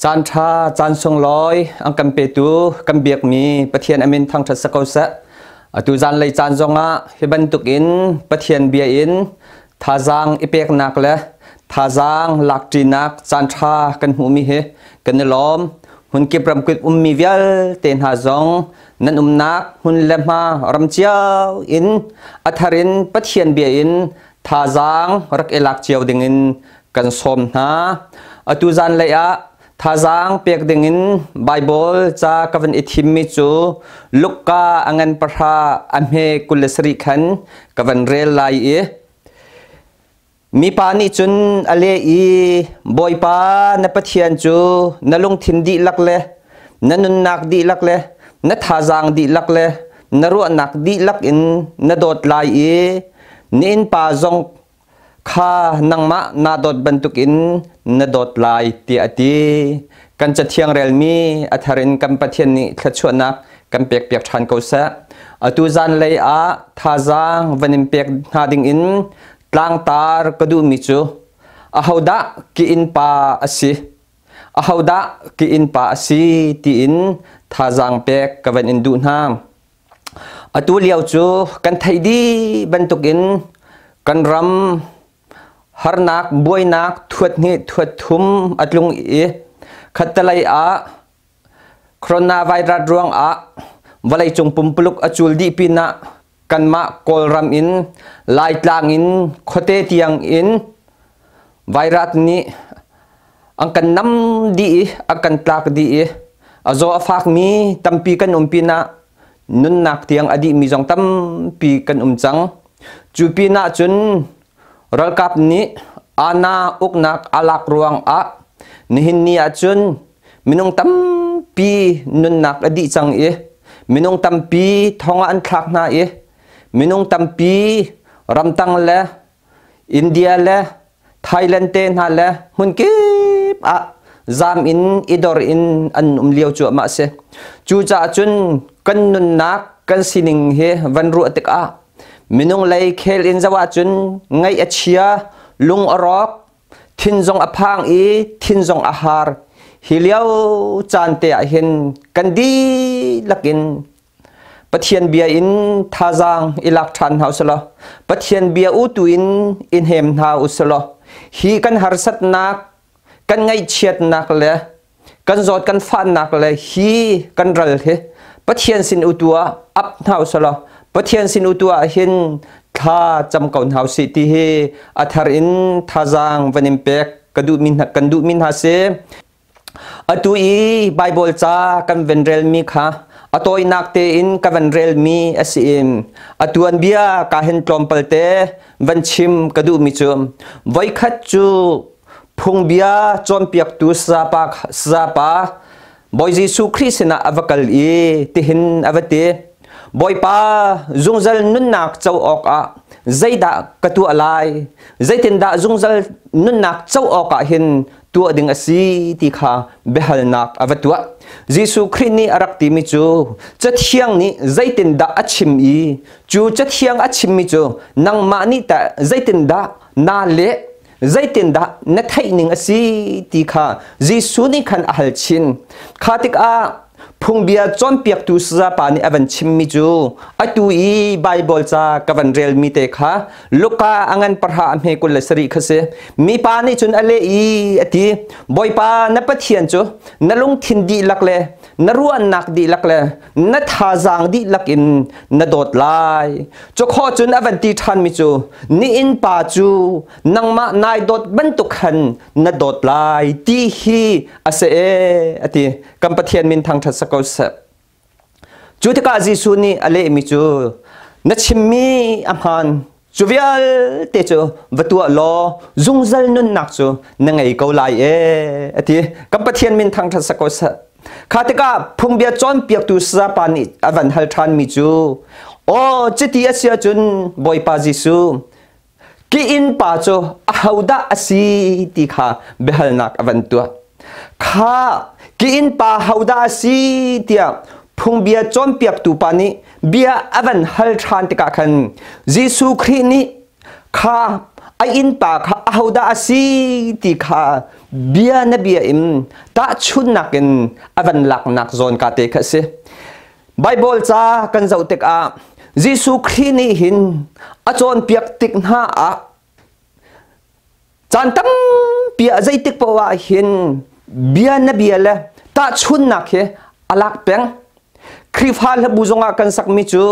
Caan ṭha, caan sunglawi an kan petu kan biakmi Pathian amin thangṭhat si ko seh. Atu zanlei caan zongah hi bantukin Pathian bia in thazaang i peknak le thazaang lakṭinak caan ṭha kan hmuhmi hi kan i lawm. Hmunkip ramkip ummi vialte hna zong nan umnak hmun le hma ram cio in a thar in Pathian bia in thazaang rak i lak cio dingin kan sawm hna. Atu zanlei ah thazaang pek dingin Baibal ca ka van i thimmi cu Luka a ngan pahra a hme 27 khan ka van rel lai i mipa nih cun a leh i Bawipa na Pathian cu na lungthin dihlak le na nunnak dihlak le na thazaang dihlak le na ruahnak dihlak in na dawt lai i na innpa zong kha nangmah naa dawt bantukin na dawt lai tiah a ti. Kan cathiang relmi a thar in kan Pathian nih thluachuahnak kan pekpiak ṭhan ko seh. Atu zanlei ah thazaang van in pek hna dingin tlangtar ka duhmi cu ahodah ki innpa a si? Ahodah ki innpa a si tiin thazaang pek ka van in duh hna. Atu lio cu kan theih dih bantukin kan ram harnak buainak thuat hnih thuat thum a tlung i khattelei ah coronavirus ruangah vawleicung pumpuluk a cul dih pinah kanmah Kawlram in Laitlang in khuate tiang in virus nih an kan nam dih i a kan tlak dih i a zaw a fakmi tampi kan um pinah nunnak tiang a dihmi zong tampi kan um cang. Cu pinah cun ralkap nih ana uknak a lak ruangah nihin ni ahcun minung tampi nunnak a dih cang i minung tampi thong ah an thlak hna i minung tampi ramtang le India le Thailand te hna le hmunkip ah zam in i dor in an um lio cuahmah a si. Cucaah cun kan nunnak kan sining hi van ruah tikah minung lei khel in zoh ahcun ngaih a chia, lung a rawk, thin zong a phang i thin zong a har. Hi lio caan te ah hin kan dihlak in Pathian bia in thazaang i lak ṭhan hna usih law Pathian bia u tu in i hnem hna usih law hi kan harsatnak kan ngaihchiatnak le kan zawt kan fahnak le hi kan ral hi Pathian sin u tu ah ap hna usih law Pathian sin u tu ah hin thla cam ko hna usih ti hi a thar in thazaang van in pek ka duhmi hna kan duhmi hna si. Atu i Baibal ca kan van relmi kha a tawinak tein ka van relmi a si i a tuanbia ka hin tlawmpal te van chim ka duhmi cu voikhat cu phungbia cawnpiaktu sazapa Bawi Jesuh Khrih sinah a va kal i tihin a va ti Bawipa zungzal nunnak co awkah zeidah ka tuah lai zeitindah zungzal nunnak co awkah hin tuah ding a si ti kha biahalnak a va tuah. Jesuh Khrih nih a rak timi cu Cathiang nih zeitindah a chim i cu Cathiang a chimmi cu nangmah nih tah zeitindah naa leh zeitindah na theih ning a si ti kha Jesuh nih khan a hal chin. Kha tikah phungbia cawnpiaktu sayapa nih a van chimmi cu atu i Baibal ca ka van relmi te kha Luka a ngan pahra a hme 27 kha si. Mipa nih cun a leh i a ti, Bawipa na Pathian cu na lungthin dihlak le na ruahnak dihlak le na thazaang dihlak in na dawt lai. Cukhawh cun a van ti ṭhanmi cu nihin pa cu nangmah nai dawt bantuk khan na dawt lai ti hi a si ee a ti. Kan Pathian min thangṭhat sa ko seh. Cu tikah Jesuh nih a lehmi cu na chimmi a hmaan cu vialte cu va tuah law zungzal nunnak cu na ngei ko lai ee a ti. Kan Pathian min thangṭhat sa ko seh. Kha tikah phungbia cawnpiaktu sayapa nih a van hal ṭhanmi cu aw cuti a si ahcun Bawipa Jesuh ki innpa cu ahodah a si ti kha biahalnak a van tuah. Kha ki innpa hodah a si tiah phungbia cawnpiaktu pa nih bia a van hal ṭhan tikah khan Jesuh Khrih nih kha A innpa kha ahodah a si ti kha bia na bia in tahchunnak in a van laknak zawn ka te kha a si. Bible ca kan zoh tikah Jesuh Khrih nih hin a cawnpiak tik hna ah caan tampi ah zeitik paoh ah hin bia na bia le tahchunnak hi a lak peng. Khrihfa hlabu zongah kan sakmi cu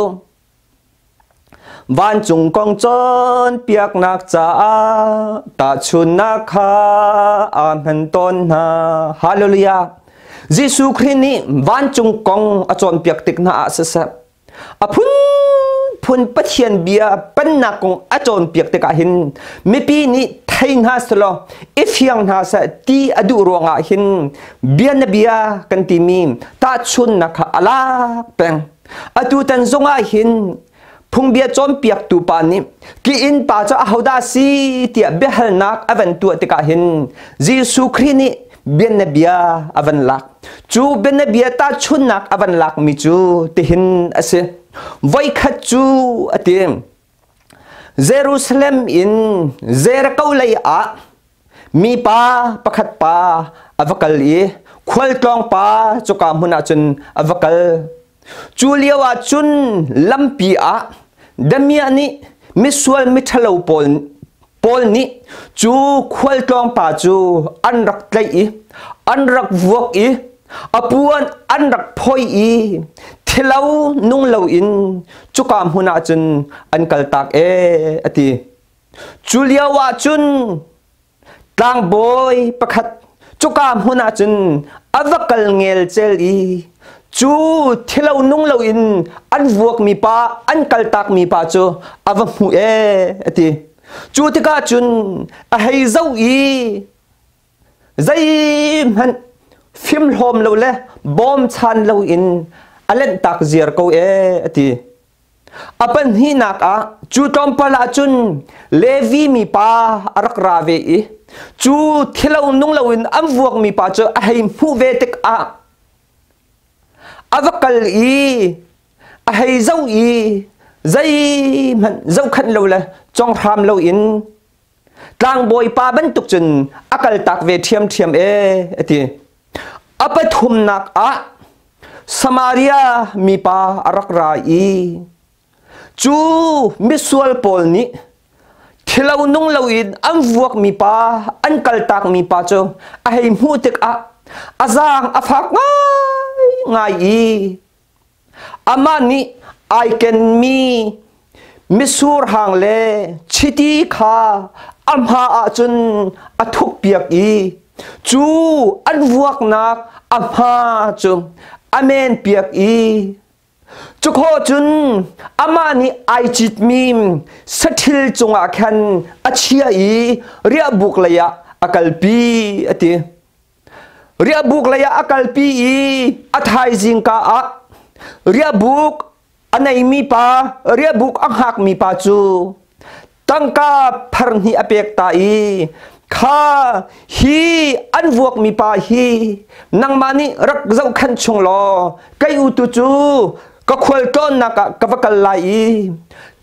Vancung kong cawnpiaknak caah tahchunhnak kha aa hman tawn hna. Hallelujah! Jesuh Khrih nih vancung kong a cawnpiak tik hna ah siseh, a phunphun Pathian bia pennak kong a cawnpiak tikah hin mipi nih thei hna selaw i fiang hna seh ti a duh ruangah hin bia na bia kan timi tahchunhnak kha a lak peng. Atutan zongah hin phungbia cawnpiaktu pa nih ki inn pa cu ahodah si tiah biahalnak a van tuah tikah hin Jesuh Khrih nih bianabia a van lak. Cu bianabia tahchunhnak a van lakmi cu tihin a si. Voikhat cu a ti. Jerusalem in Jericho lei ah mipa pakhat pa a va kal i khualtlawng pa cuka hmun ah cun a va kal. Cu lio ah cun lampi ah damiah nih misual miṭhalo pawl pawl nih cu khualtlawng pa cu an rak tlaih i an rak vuak i a puan an rak phoih i thilo nung loin cuka hmun ah cun an kaltak ee a ti. Cu lio ah cun tlangbawi pakhat cuka hmun ah cun a va kal ngelcel i cu thilo nung loin an vuakmi pa an kaltakmi pa cu a va hmuh ee a ti. Cu tikah cun a hei zoh i zeihmanh fimhlawm lo le bawmchan loin a lenhtak ziar ko ee a ti. A pahnihnak ah cu tlawmpal ah cun Levi mipa a rak ra ve i cu thilo nung loin an vuakmi pa cu a hei hmuh ve tikah a va kal i a hei zoh i zeihmanh zohkhanh lo le conghram loin tlangbawi pa bantuk cun a kaltak ve ṭhiamṭhiam ee a ti. A pathumnak ah Samaria mipa a rak ra i cu misual pawl nih thilo nung loin an vuakmi pa an kaltakmi pa cu a hei hmuh tikah a zaang a fak ngaingai i amah nih ai kenmi mitsur hang le chiti kha a hma ahcun a thukpiak i cu an vuaknak a hma cu a menpiak i cukhawh cun amah nih ai citmi saṭhil cungah khan a chiah i riahbuk leiah a kalpi a ti. Riahbuk leiah a kalpi i a thaizing ka ah riahbuk a neimi pa riahbuk a hngakmi pa cu tangka pharhnih a pek ta i kha hi an vuakmi pa hi nangmah nih rak zohkhenh chung law kei u tu cu ka khualtlawnnak ah ka va kal lai i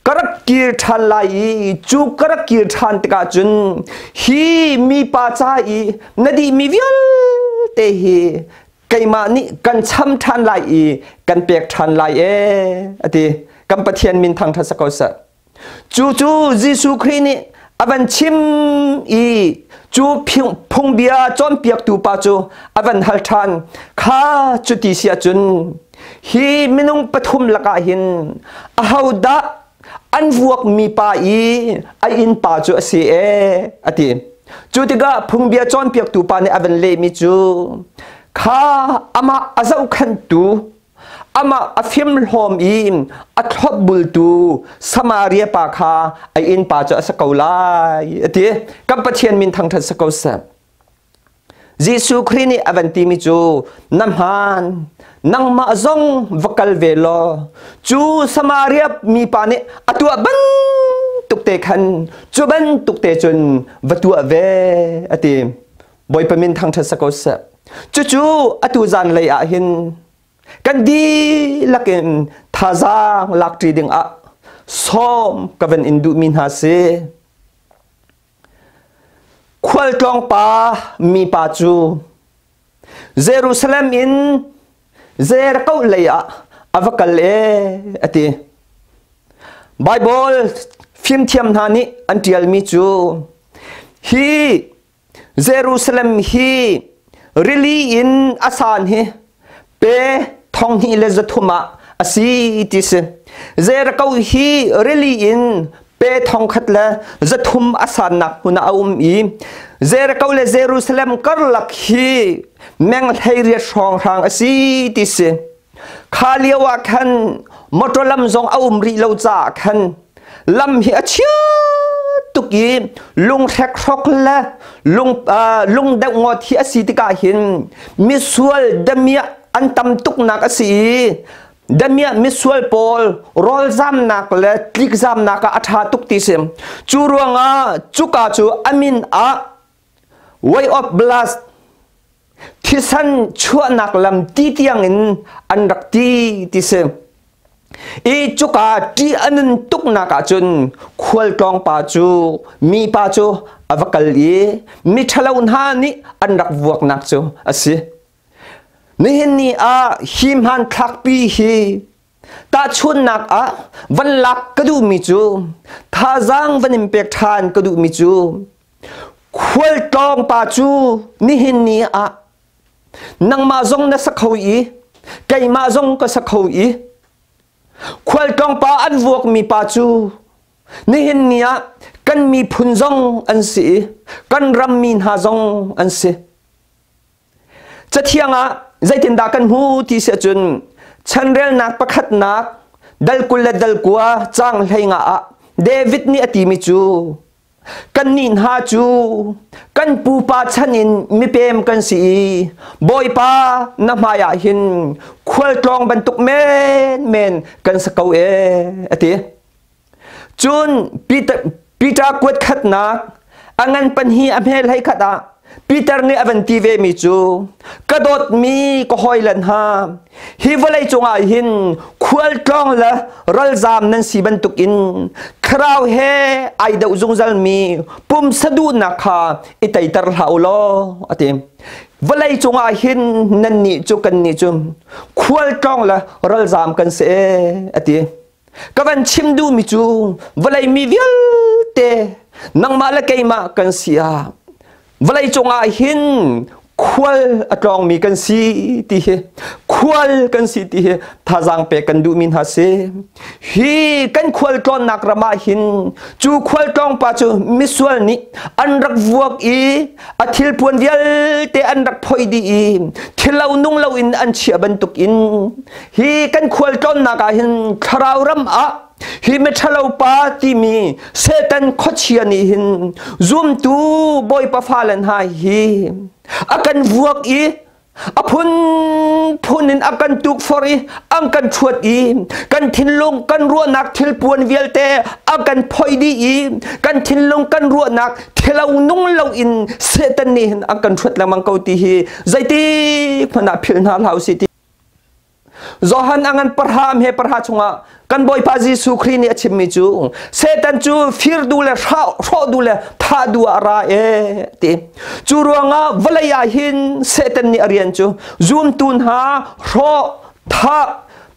ka rak kir ṭhan lai i cu ka rak kir ṭhan tikah cun hi mipa ca i na dihmi vialte hi keimah nih kan cham ṭhan lai i kan pek ṭhan lai ee a ti. Kan Pathian min thangṭhat si ko seh. Cu cu Jesuh Khrih nih a van chim i cu phungbia cawnpiaktu pa cu a van hal ṭhan. Kha cuti si ahcun hi minung pathum lakah hin ahodah an vuakmi pa i a innpa cu a si ee a ti. Cu tikah phungbia cawnpiaktu pa nih a van lehmi cu kha amah a zohkhenhtu amah a fimhlawm i a thlopbultu Samaria pa kha a innpa cu a si ko lai a ti. Kan Pathian min thangṭhat si ko seh. Jesuh Khrih nih a van timi cu na hmaan nangmah zong va kal ve law cu Samaria mipa nih a tuah bantuk te khan cu bantuk te cun va tuah ve a ti. Bawipa min thangṭhat si ko seh. Cucu atu zanlei ah hin kan dihlak in thazaang lakṭi dingah sawm ka van in duhmi hna si. Khualtlawng pa mipa cu Jerusalem in Jericho lei ah a va kal e a ti. Bible fimthiam hna nih an ṭialmi cu hi Jerusalem hi rili in a san hi pe 2300 ah a si ti si. Jericho hi rili in pe 1300 a sannak hmun ah a um i Jericho le Jerusalem karlak hi meng 18 hrawnghrang a si ti si. Kha lio ah khan motor lam zong a um rih lo caah khan lam hi a chia tuk i lunghrek hrok le lung lung deuh ngawt hi a si tikah hin misual damiah an tam tuknak a si i damiah misual pawl rawlzamnak le tlikzamnak ah a ṭha tuk ti si. Cu ruangah cuka cu a min ah way of blood thisen chuahnak lam ti tiangin an rak ti ti si. I cuka ṭih a nun tuknak ahcun khualtlawng pa cu mipa cu a va kal i miṭhalo hna nih an rak vuaknak cu a si. Nihin ni ah hi hmanthlakpi hi tahchunhnak ah van lak ka duhmi cu thazaang van in pek ṭhan ka duhmi cu khualtlawng pa cu nihin ni ah nangmah zong na sa kho i keimah zong ka sa kho i khualtlawng pa an vuakmi pa cu nihin ni ah kan miphun zong an si i kan rammi hna zong an si. Cathiang ah zeitindah kan hmu ti si ahcun chanrelnak pakhatnak dal 20 le dal 9 caang 15 ah David nih a timi cu kannih hna cu kan pupa chan in mipem kan si i Bawipa na hmai ah hin khualtlawng bantuk menmen kan si ko ee a ti. Cun Peter, Peter kuat khatnak a ngan panhi a hmel hei khat ah Peter nih a van ti ve mi cu ka dawtmi ka hawilan ha hi vawlei cungah hin khualtlawng le ralzaam nan si bantukin thlarau he ai doh zungzal mi pumsa duhnak kha i teiter hlah u law a ti. Vawlei cungah hin nan nih cu kan nih cu khualtlawng le ralzaam kan si a ti. Ka van chim duhmi cu vawlei mi vialte nangmah le keimah kan si ah vawlei cungah hin khual a tlawngmi kan si ti hi khual kan si ti hi thazaang pek kan duhmi hna si. Hi kan khual tlawnnak ram ah hin cu khual tlawng pa cu misual nih an rak vuak i a thilpuan vialte an rak phoih dih i thilo nung loin an chiah bantukin Hi kan khualtlawnnak ah hin thlarau ram ah hi miṭhalo pa timi Satan khuachia nih hin zumtu Bawipa fale hna hi a kan vuak i a phunphun in a kan tukforh i an kan ṭhuat i kan thinlung kan ruahnak thilpuan vialte a kan phoih dih i kan thinlung kan ruahnak thilo nung loin Satan nih hin a kan ṭhuat lengmang ko ti hi zeitik hmanh ah philh hna hlah usih ti Johan a ngan parham he parha chungah kan Bawipa Jesuh Khrih nih a chimmi cu Satan cu fir duh le hrawh duh le thah duh ah a ra e ti. Cu ruangah vawlei ah hin Satan nih a rian cu zumtu hna hrawh thah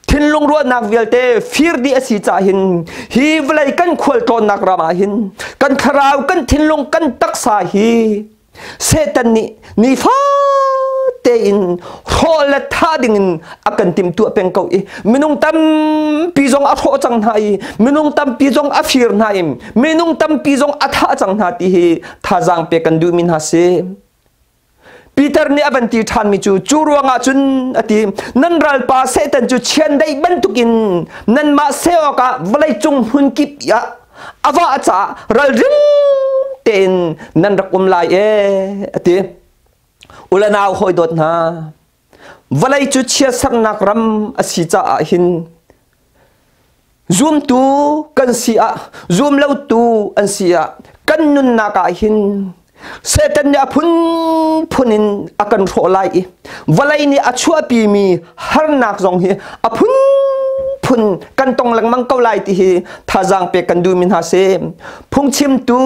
thinlung ruahnak vialte fir dih a si caah hin hi vawlei kan khualtlawnnak ram ah hin kan thlarau kan thinlung kan taksa hi Satan nih nifa tein hrawh le thah dingin a kan timhtuah peng ko i minung tampi zong a hrawh cang hna i minung tampi zong a fir hna i minung tampi zong a thah cang hna ti hi thazaang pek kan duhmi hna si. Peter nih a van ti ṭhanmi cu cu ruangah cun a ti nan ralpa Satan cu chiandeih bantukin nanmah seh awkah vawleicung hmun kip ah a vah caah ralring tein nan rak um lai e a ti. Ulanau hawi dawt hna vawlei cu chiatsernak ram a si caah hin zumtu kan si ah zumlotu an si ah kan nunnak ah hin Satan nih a phunphun in a kan hrawh lai i vawlei nih a chuahpimi harnak zong hi a phunphun phunphun kan tong lengmang ko lai ti hi thazaang pek kan duhmi hna si. Phungchimtu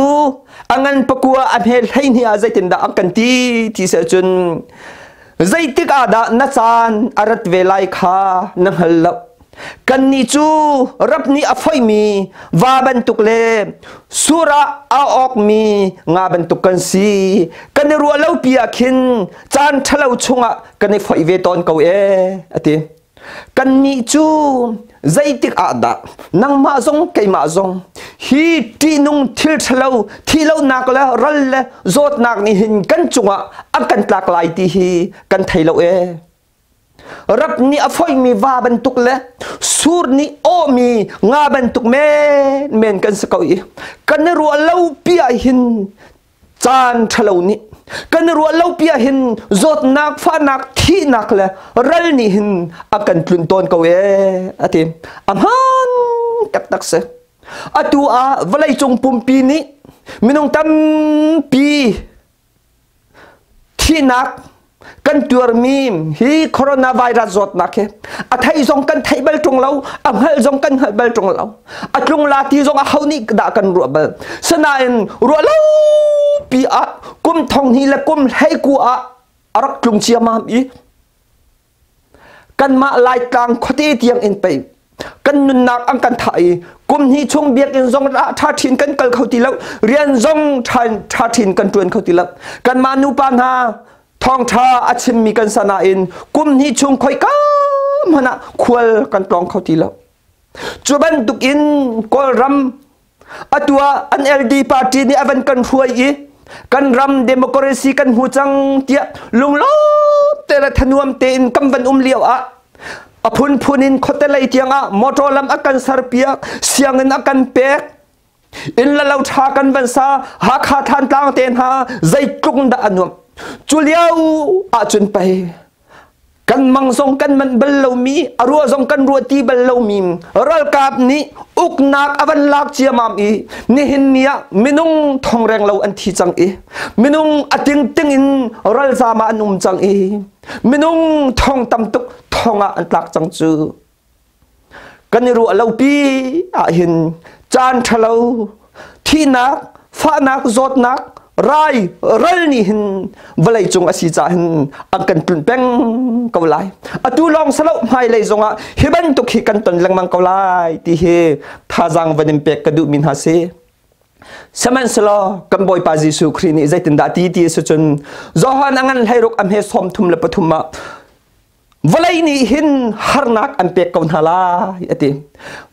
a ngan pakua a hme 12 ah zeitindah an kan ti ti seh cun zeitik ah dah na caan a rat ve lai kha na hngal lo. Kannih cu rap nih a foihmi va bantuk le sur ah a awkmi nga bantuk kan si. Kan i ruah lo pi ah khin caan ṭhalo chungah kan i foih ve tawn ko ee, a ti. Kannih cu zeitik ah dah nangmah zong keimah zong hi ṭihnung thil ṭhalo thihlonak le ral le zawtnak nih hin kan cungah a kan tlak lai ti hi kan thei lo ee. Rap nih a foihmi va bantuk le sur nih awhmi nga bantuk menmen kan si ko i kan i ruah lo pi ah hin caan ṭhalo nih kan i ruah lo pi ah hin zawtnak fahnak thihnak le ral nih hin a kan tlun tawn ko ee a ti. A hmaan taktak si. Atu ah vawleicung pumpi nih minung tampi Thihnak kan tuarmi hi coronavirus zawtnak hi a theih zong kan theih bal ṭung lo, a hngalh zong kan hngalh bal ṭung lo. A tlung la ti zong aho nih dah kan ruah bal. Sinain ruah lo pi ah kum 2000 le kum 19 ah a rak tlung ciamam i Kanmah Laitlang khuate tiang in pei kan nunnak an kan thah i kum hnih chung biakinn zong ṭha ṭhin kan kal kho ti lo, rian zong ṭha ṭhin kan ṭuan kho ti lo. Kanmah nupa hna thawngṭha a chimmi kan sa nain kum hnih chung khoika hmanh ah khual kan tlawng kho ti lo. Cu bantuk in Kawlram atu ah NLD party nih a van kan hruai i kan ram democracy kan hmu cang tiah lunglawm te le thanuam tein kan van um lio ah a phunphun in khuate lei tiang ah motor lam a kan serpiak, sianginn a kan pek, inn le lo ṭha kan van sa. Hakha Thantlang te hna zeitluk dah a nuam. Cu lio ahcun pei kan mang zong kan manh bal lomi, a ruah zong kan ruah ti bal lomi ralkap nih uknak a van lak ciamam i nihin ni ah minung thong reng lo an thi cang i minung a tingting in ralzam ah an um cang i minung thong tam tuk thong ah an tlak cang. Cu kan i ruah lo pi ah hin caan ṭhalo thihnak fahnak zawtnak rai ral nih hin vawlei cung a si caah hin an kan tlunh peng ko lai. Atu lawng salo, hmailei zongah hi bantuk hi kan ton lengmang ko lai ti hi thazaang van in pek ka duhmi hna si. Sihmanhsehlaw kan Bawipa Jesuh Khrih nih zeitindah ti ti a si cun Johan a ngan 16 a hme 33 ah vawlei nih hin harnak an pek ko hna lai a ti.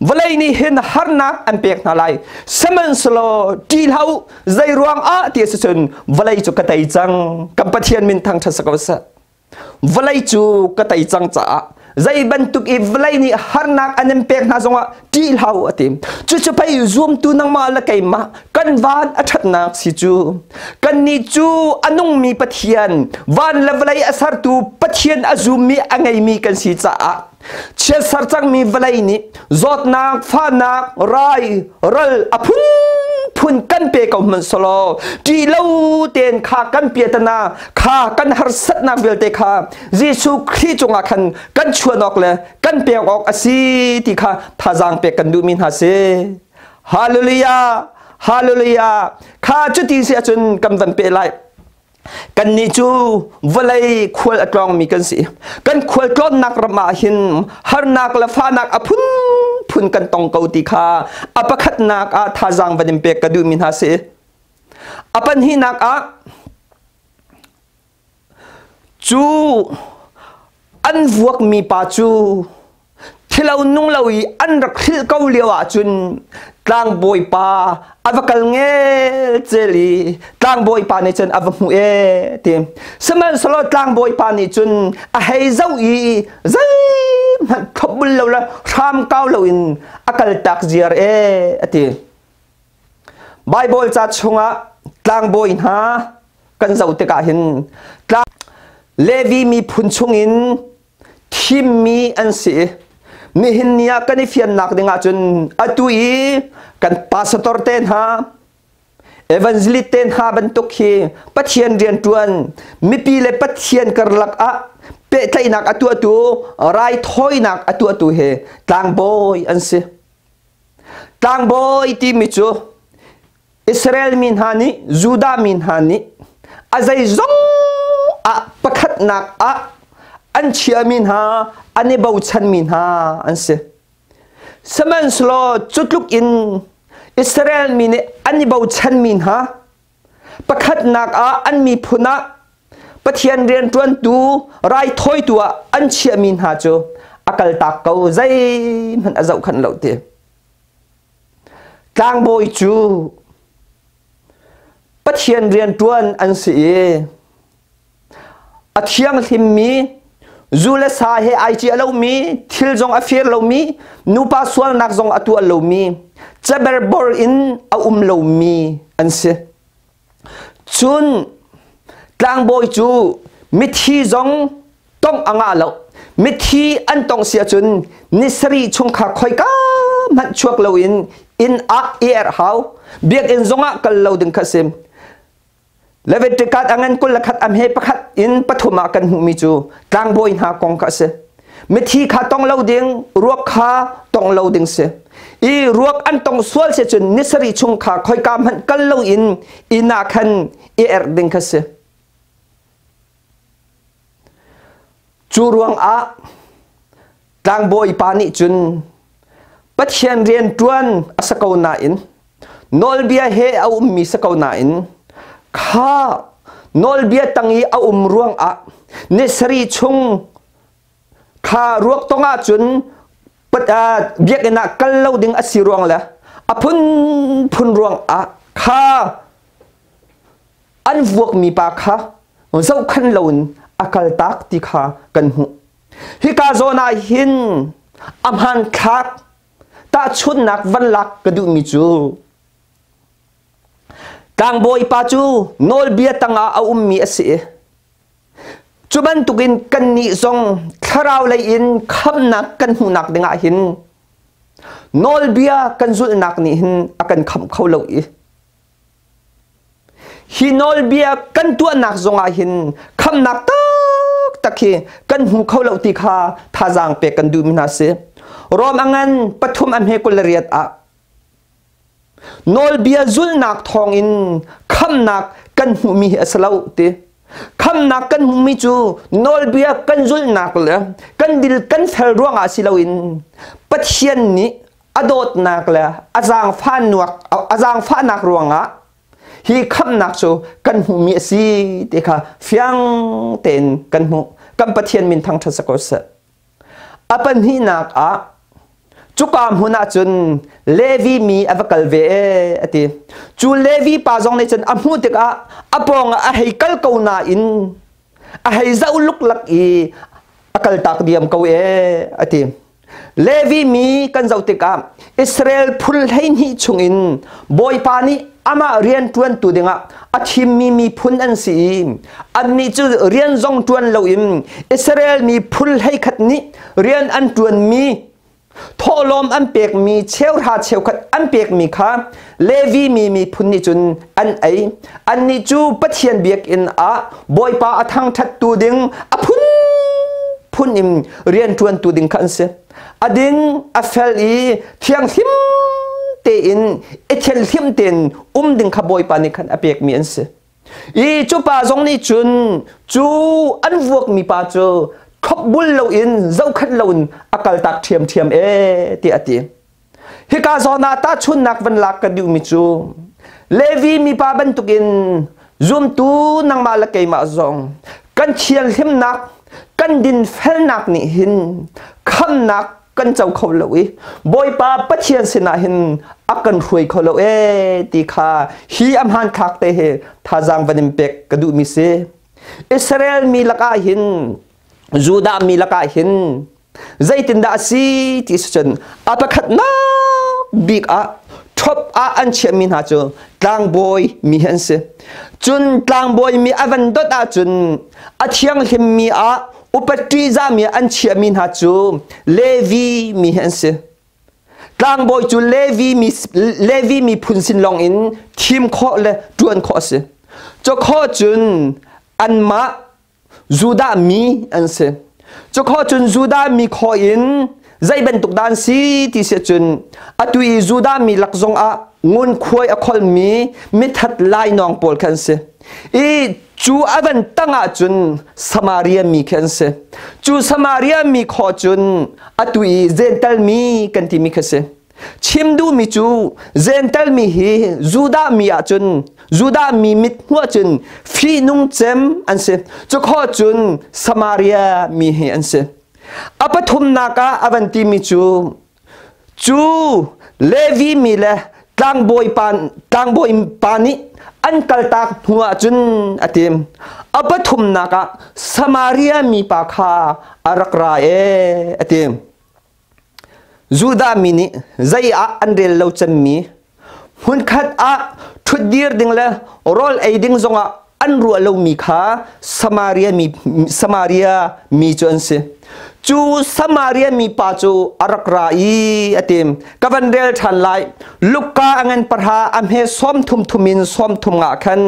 Vawlei nih hin harnak an pek hna lai, sihmanhsehlaw ṭih hlah u. Zei ruang ah ti a si cun vawlei cu ka tei cang. Kan Pathian min thangṭhat si ko seh. Vawlei cu ka tei cang caah zei bantuk i vawlei nih harnak an in pek hna zongah ṭih hlah u a ti. Cucu pei zuamtu nangmah le keimah kan van a ṭhatnak si cu. Kannih cu a nungmi Pathian, van le vawlei a sertu Pathian a zummi a ngeimi kan si caah chiatser cangmi vawlei nih zawtnak, fahnak, rai, ral a phunphun kan pe ko hmanh selaw ṭih lo tein kha kan piatana kha kan harsatnak vialte kha Jesuh Khrih cungah khan kan chuan awk le kan pek awk a si ti kha thazaang pek kan duhmi hna si. Hallelujah! Hallelujah! Kha cuti si ahcun kan van peh lai. Kannih cu vawlei khual a tlawngmi kan si. Kan khual tlawnnak ram ah hin harnak le fahnak a phunphun kan tong ko ti kha a pakhatnak ah thazaang van in pek ka duhmi hna si. A pahnihnak ah cu an vuakmi pa cu thilo nung lo i an rak hrilh ko lio ahcun tlangbawi pa a va kal ngelcel i tlangbawi pa nih cun a va hmuh ee ti. Sihmanhsehlaw tlangbawi pa nih cun a hei zoh i zeihmanh thlopbul lo le hram kau loin a kaltak ziar ee a ti. Baibal ca chungah tlangbawi hna kan zoh tikah hin Levi miphun chungin thimmi an si. Nihin ni ah kan i fiannak ding ahcun atu i kan pastor te hna, evangelist te hna bantuk hi Pathian rianṭuan, mipi le Pathian karlak ah Pehtlaihnak a tuahtu, raithawinak a tuahtu he tlangbawi an si. Tlangbawi timi cu Israel mi hna nih, Judah mi hna nih a zeizong ah pakhatnak ah an chiami hna, an i bochanmi hna an si. Sihmanhsehlaw cu tluk in Israel mi nih an i bochanmi hna pakhatnak ah an miphun ah Pathian rianṭuantu raithawitu ah an chiahmi hna cu a kaltak ko, zeihmanh a zohkhanh lo ti. Tlangbawi cu Pathian rianṭuan an si i a thianghlimmi, zu le sa he ai ciah lomi, thil zong a fir lomi, nupa sualnak zong a tuah lomi, caberbor in a um lomi an si. Cun tlangbawi cu mithi zong tongh a ngah lo. Mithi an tongh si ahcun ni sarih chung kha khoika hmanh chuak loin inn ah i erh hau. Biakinn zongah kal lo ding kha a si. Leviticus a ngan 21 a hme pakhat in pathum ah kan hmuhmi cu tlangbawi hna kong kha a si. Mithi kha tong lo ding, ruak kha tong lo ding si. I ruak an tong sual si cun ni sarih chung kha khoika hmanh kal loin inn ah khan i erh ding kha si. Cu ruangah tlangbawi pa nih cun Pathian rian ṭuan a si ko nain nawlbia he a ummi si ko nain kha nawlbia tang i a um ruangah ni sarih chung kha ruak tong ahcun biakinn ah kal lo ding a si ruang le a phunphun ruangah kha an vuakmi pa kha zohkhan loin a kaltak ti kha kan hmuh. Hika zawn ah hin a hmanthlak tahchunhnak van lak ka duhmi cu tlangbawi pa cu nawlbia tangah a ummi a si i cu bantukin kannih zong thlarau lei in khamnak kan hmuhnak dingah hin nawlbia kan zulhnak nih hin a kan khamh kho lo i Hi nawlbia kan tuahnak zongah hin khamnak taktak hi kan hmu kho lo ti kha thazaang pek kan duhmi hna si. Rom a ngan pathum a hme 28 ah nawlbia zulhnak thawngin khamnak kan hmuhmi hi a si lo ti. Khamnak kan hmuhmi cu nawlbia kan zulhnak le kan dil kan fel ruangah si loin Pathian nih a dawtnak le a zaangfahnak ruangah hi khamhnak cu kan hmuhmi a si ti kha fiang tein kan hmuh. Kan Pathian min thangṭhat si ko seh. A pahnihnak ah cuka hmun ah cun Levi mi a va kal ve e a ti. Cu Levi pa zong nih cun a hmuh tikah a pawng ah a hei kal ko nain a hei zoh luklak i a kaltak diam ko e a ti. Levi mi kan zoh tikah Israel phun 12 chungin Bawipa nih amah rian ṭuantu dingah a thimmi miphun an si i annih cu rian zong ṭuan loin Israel mi phun 11 nih rian an ṭuanmi thawhlawm an pekmi cheuhra cheukhat an pekmi kha Levi mi miphun nih cun an ei. Annih cu Pathian biakinn ah Bawipa a thangṭhattu ding a phunphun in rianṭuantu ding kha an si. A ding, a fel i thianghlim tein i thianhlim tein um ding kha Bawipa nih khan a pekmi an si. I cu pa zong nih cun cu an vuakmi pa cu thlopbul loin zohkhenh loin a kaltak ṭhiamṭhiam ee tiah a ti. Hika zawn ah tahchunhnak van lak ka duhmi cu Levi mipa bantukin zumtu nangmah le keimah zong kan thianhlimnak kan dinfelnak nih hin khamnak kan co kho lo i Bawipa Pathian sinah hin a kan hruai kho lo ee ti kha hi a hmanthlak te hi thazaang van in pek ka duhmi si. Israel mi lakah hin Judah mi lakah hin Zeitindah a si ti si cun a pakhatnak bik ah ṭhop ah an chiahmi hna cu tlangbawi mi hi an si. Cun tlangbawi mi a van dot ahcun a thianghlimmi ah upat ṭihzahmi an chiahmi hna cu Levi mi hi an si. Tlangbawi cu Levi miphun sin lawng in thim khawh le ṭuan khawh a si. Cu khawh cun anmah. Judah mi an si. Cukho cun Judah mi khaw in zei bantuk dah an si ti si cun atu i Judah mi lak zong ah ngunkhuai a kholmi mithat lainawng pawl kha an si. I cu a van tang ah cun Samaria mi khi an si. Cu Samaria mi khaw cun atu i Gental mi kan timi kha si. Chim duhmi cu Gental mi hi Judah mi ahcun Judah mi mit hmuh ahcun fihnung cem an si. Cukhawh cun Samaria mi hi an si. A pathumnak ah a van timi cu cu Levi mi le tlangbawi pa nih an kaltak hnu ahcun a tim. A pathumnak ah Samaria mi pa kha a rak ra ee a ti. Judah mi nih zei ah an rel lo cemmi hmunkhat ah ṭhutdir ding le rawl ei ding zongah an ruah lomi kha Samaria mi cu an si. Cu Samaria mi pa cu a rak ra i a tim. Ka van rel ṭhan lai. Luka a ngan pahra a hme 30 thum in 30 nga khan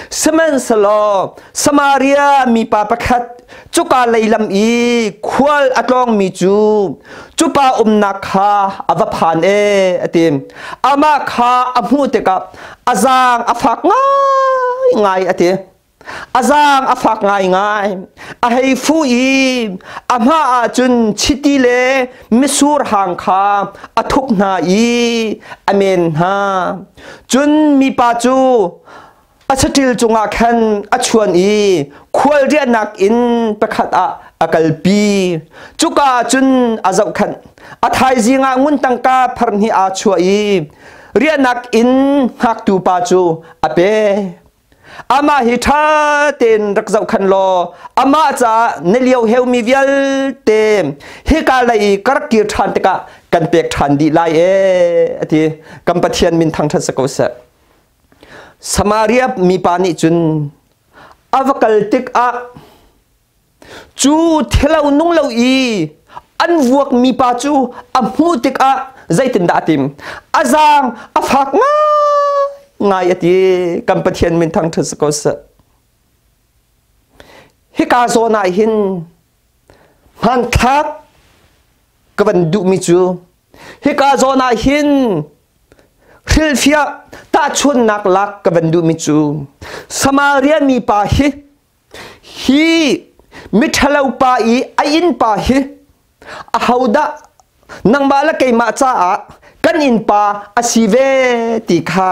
sihmanhsehlaw Samaria mipa pakhat cuka leilam i khual a tlawngmi cu cupa umnak kha a va phan e a ti. Amah kha a hmuh tikah a zaang a fak ngaingai a ti. A zaang a fak ngaingai. A hei fuh i a hma ah cun chiti le mitsur hang kha a thuk hna i a men hna. Cun mipa cu a saṭil cungah khan a chuan i khual riahnak inn pakhat ah a kalpi. Cuka ah cun a zohkhanh. A thaizing ah ngun tangka pharhnih aa chuah i riahnak inn hngaktu pa cu a pe. Amah hi ṭha tein rak zohkhanh law amah caah na lio heumi vialte hika lei i ka rak kir ṭhan tikah kan pek ṭhan dih lai ee a ti. Kan Pathian min thangṭhat si ko seh. Samaria mipa nih cun a va kal tikah cu thilo nung lo i an vuak mipa cu a hmuh tikah zeitindah a tim? A zaang a fak ngaingai a ti. Kan Pathian min thangṭhat si ko seh. Hika zawn ah hin hmanthlak ka van duhmi cu hika zawn ah hin hrilhfiah tahchunnak lak ka van duhmi cu Samaria mipa hi hi miṭhalo pa i a innpa hi ahodah nangmah le keimah caah kan innpa a si ve ti kha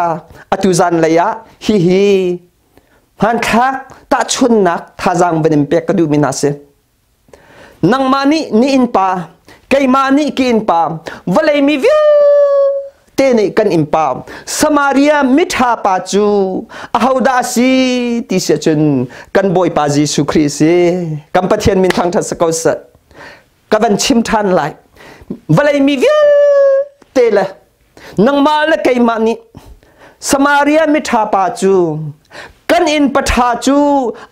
atu zanlei ah hihi hmanthlak tahchunnak thazaang van in pek ka duhmi hna si. Nangmah nih ni innpa, keimah nih ki innpa, vawlei mi vialte nih kan innpa. Samaria miṭha pa cu ahodah a si ti si ahcun kan Bawipa Jesuh Khrih a si. Kan Pathian min thangṭhat si ko seh. Ka van chim ṭhan lai. Vawlei mi vialte le Nangmah le keimah nih Samaria miṭha pa cu kan inn paṭha cu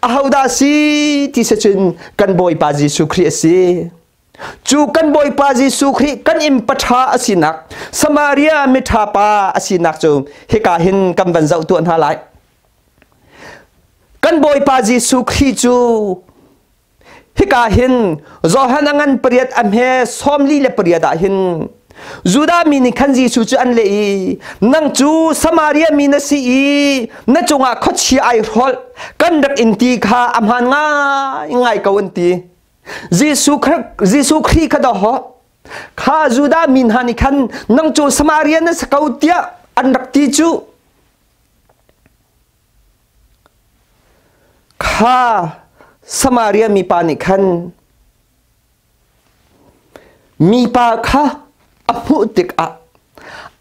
ahodah si ti si cun kan Bawipa Jesuh Khrih a si. Cu kan Bawipa Jesuh Khrih kan inn paṭha a sinak Samaria miṭha pa a sinak cu hika hin kan van zoh tuah hna lai. Kan Bawipa Jesuh Khrih cu Hika hin Johan a ngan pariat a hme 48 ah hin Judah mi nih khan Jesuh cu an leh i nang cu Samaria mi na si i na cungah khuachia ai hrolh kan rak in ti kha a hmaan ngaingai ko an ti. Jesuh Khrih kha dawh kha Judah mi hna nih khan nang cu Samaria na si ko tiah an rak ti cu Kha Samaria mipa nih khan mipa kha a hmuh tikah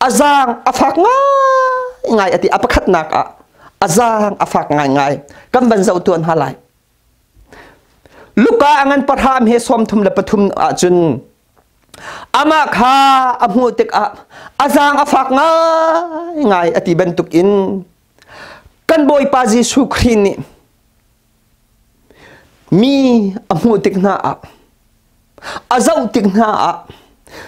a zaang a fak ngaingai a ti. A pakhatnak ah a zaang a fak ngaingai. Kan van zoh tuan hna lai. Luka a ngan pahra he 33 ahcun amah kha a hmuh tikah a zaang a fak ngaingai a ti bantuk in kan Bawipa Jesuh Khrih nih mi a hmuh tik hna ah a zoh tik hna ah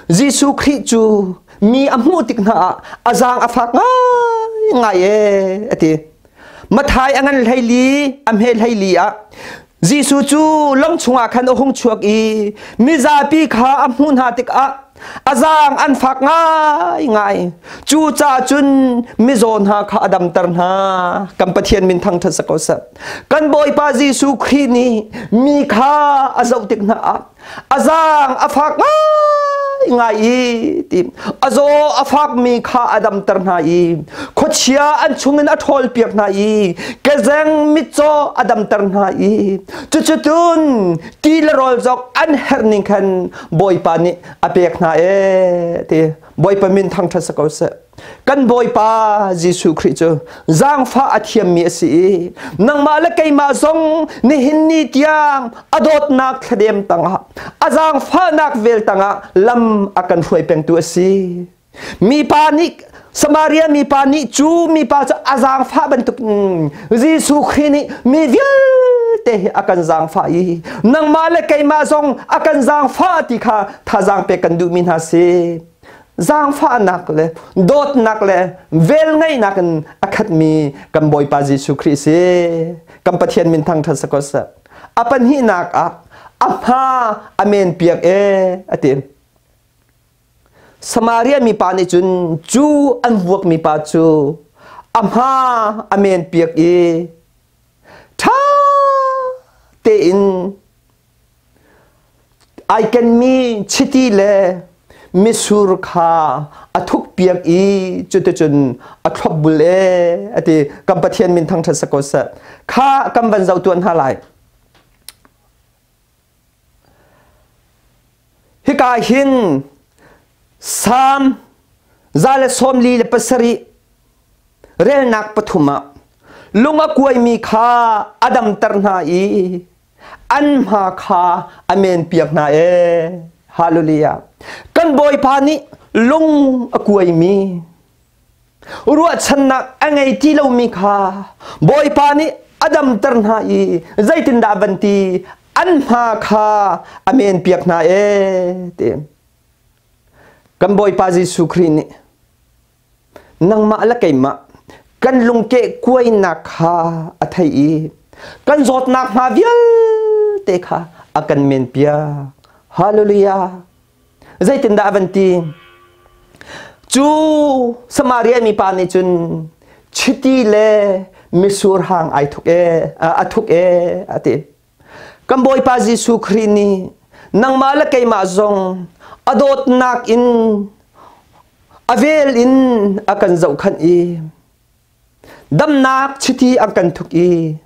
Jesuh Khrih cu mi a hmuh tik hna ah a zaang a fak ngaingai ee a ti. Mathai a ngan 14 a hme 14 ah. Jesuh cu lawng chungah khan a hung chuak i mizapi kha a hmuh hna tikah a zaang an fak ngaingai. Cucaah cun mizaw hna kha a damter hna. Kan Pathian min thangṭhat si ko seh. Kan Bawipa Jesuh Khrih nih mi kha a zoh tik hna ah a zaang a fak ngaingai i ti a zaw a fakmi kha a damter hna i khuachia an chungin a ṭhawlpiak hna i kezeng mitcaw a damter hna i cucutun ti le rawl zong an herh ning khan Bawipa nih a pek hna ee ti Bawipa min thangṭhat si ko seh. Kan Bawipa Jesuh Khrih cu zaangfah a thiammi a si i nangmah le keimah zong nihin ni tiang a dawtnak thladem tangah a zaangfahnak vel tangah lam a kan hruai pengtu a si. Mipa nih Samaria mipa nih cu mipa cu a zaangfah bantuk Jesuh Khrih nih mi vialte hi a kan zaangfah i nangmah le keimah zong a kan zaangfah ti kha thazaang pek kan duhmi hna si. Zaangfahnak le dawtnak le velngeihnak in a khatmi kan Bawipa Jesuh Khrih si. Kan Pathian min thangṭhat si ko seh. A pahnihnak ah a hma a men piak e a ti. Samaria mipa nih cun cu an vuakmi pa cu a hma a men piak i ṭha tein Ai kenmi chiti le mitsur kha a thukpiak i cuticun a thlopbul ee a ti. Kan Pathian min thangṭhat si ko seh. Kha kan van zoh tuan hna lai. Hika hin Salm 147 relnak pathum ah lung a kuaimi kha a damter hna i an hma kha a men piak hna ee. Hallelujah. Kan Bawipa nih lung a kuaimi ruahchannak a ngei ti lomi kha Bawipa nih a damter hna i zeitindah van ti an hma kha a men piak hna ee ti. Kan Bawipa Jesuh Khrih nih nangmah le keimah kan lungkeh kuainak kha a theih i kan zawtnak hma vialte kha a kan menpiak. Hallelujah. Zeitindah a van ti? Cu Samaria mipa nih cun chiti le mitsur hang ai thuk e a thuk e a ti. Kan Bawipa Jesuh Khrih nih nangmah le keimah zong a dawtnak in a vel in a kan zohkhanh i damnak chiti a kan thuk i